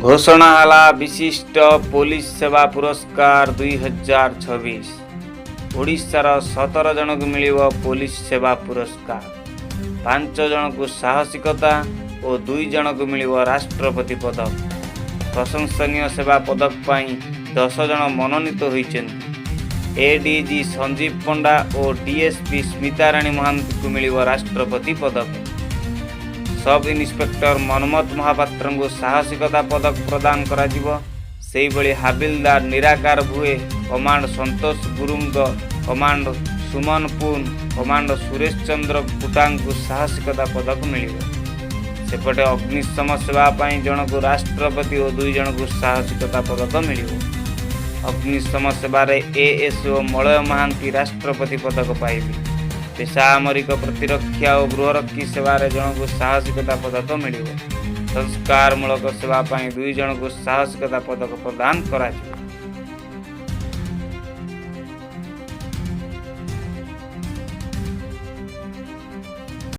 ଘୋଷଣା ହେଲା ବିଶିଷ୍ଟ ପୋଲିସ ସେବା ପୁରସ୍କାର 2026। ଓଡ଼ିଶାର 17 ଜଣଙ୍କୁ ମିଳିବ ପୋଲିସ ସେବା ପୁରସ୍କାର। ପାଞ୍ଚ ଜଣଙ୍କୁ ସାହସିକତା ଓ ଦୁଇ ଜଣଙ୍କୁ ମିଳିବ ରାଷ୍ଟ୍ରପତି ପଦକ। ପ୍ରଶଂସନୀୟ ସେବା ପଦକ ପାଇଁ 10 ଜଣ ମନୋନୀତ ହୋଇଛନ୍ତି। ଏଡିଜି ସଞ୍ଜୀବ ପଣ୍ଡା ଓ ଡିଏସ୍ପି ସ୍ମିତାରାଣୀ ମହାନ୍ତିଙ୍କୁ ମିଳିବ ରାଷ୍ଟ୍ରପତି ପଦକ। ସବ୍ ଇନ୍ସପେକ୍ଟର ମନ୍ମଥ ମହାପାତ୍ରଙ୍କୁ ସାହସିକତା ପଦକ ପ୍ରଦାନ କରାଯିବ। ସେହିଭଳି ହାବିଲଦାର ନିରାକାର ଭୁଏ, କମାଣ୍ଡ ସନ୍ତୋଷ ଗୁରୁଙ୍ଗ, କମାଣ୍ଡ ସୁମନ ପୁନ, କମାଣ୍ଡ ସୁରେଶ ଚନ୍ଦ୍ର ପୁଟାଙ୍କୁ ସାହସିକତା ପଦକ ମିଳିବ। ସେପଟେ ଅଗ୍ନିଶମ ସେବା ପାଇଁ ଜଣକୁ ରାଷ୍ଟ୍ରପତି ଓ ଦୁଇ ଜଣଙ୍କୁ ସାହସିକତା ପଦକ ମିଳିବ। ଅଗ୍ନିଶମ ସେବାରେ ଏଏସ୍ଓ ମଳୟ ମହାନ୍ତି ରାଷ୍ଟ୍ରପତି ପଦକ ପାଇବେ। ବେସାମରିକ ପ୍ରତିରକ୍ଷା ଓ ଗୃହରକ୍ଷୀ ସେବାରେ ଜଣକୁ ସାହସିକତା ପଦକ ମିଳିବ। ସଂସ୍କାରମୂଳକ ସେବା ପାଇଁ ଦୁଇ ଜଣଙ୍କୁ ସାହସିକତା ପଦକ ପ୍ରଦାନ କରାଯିବ।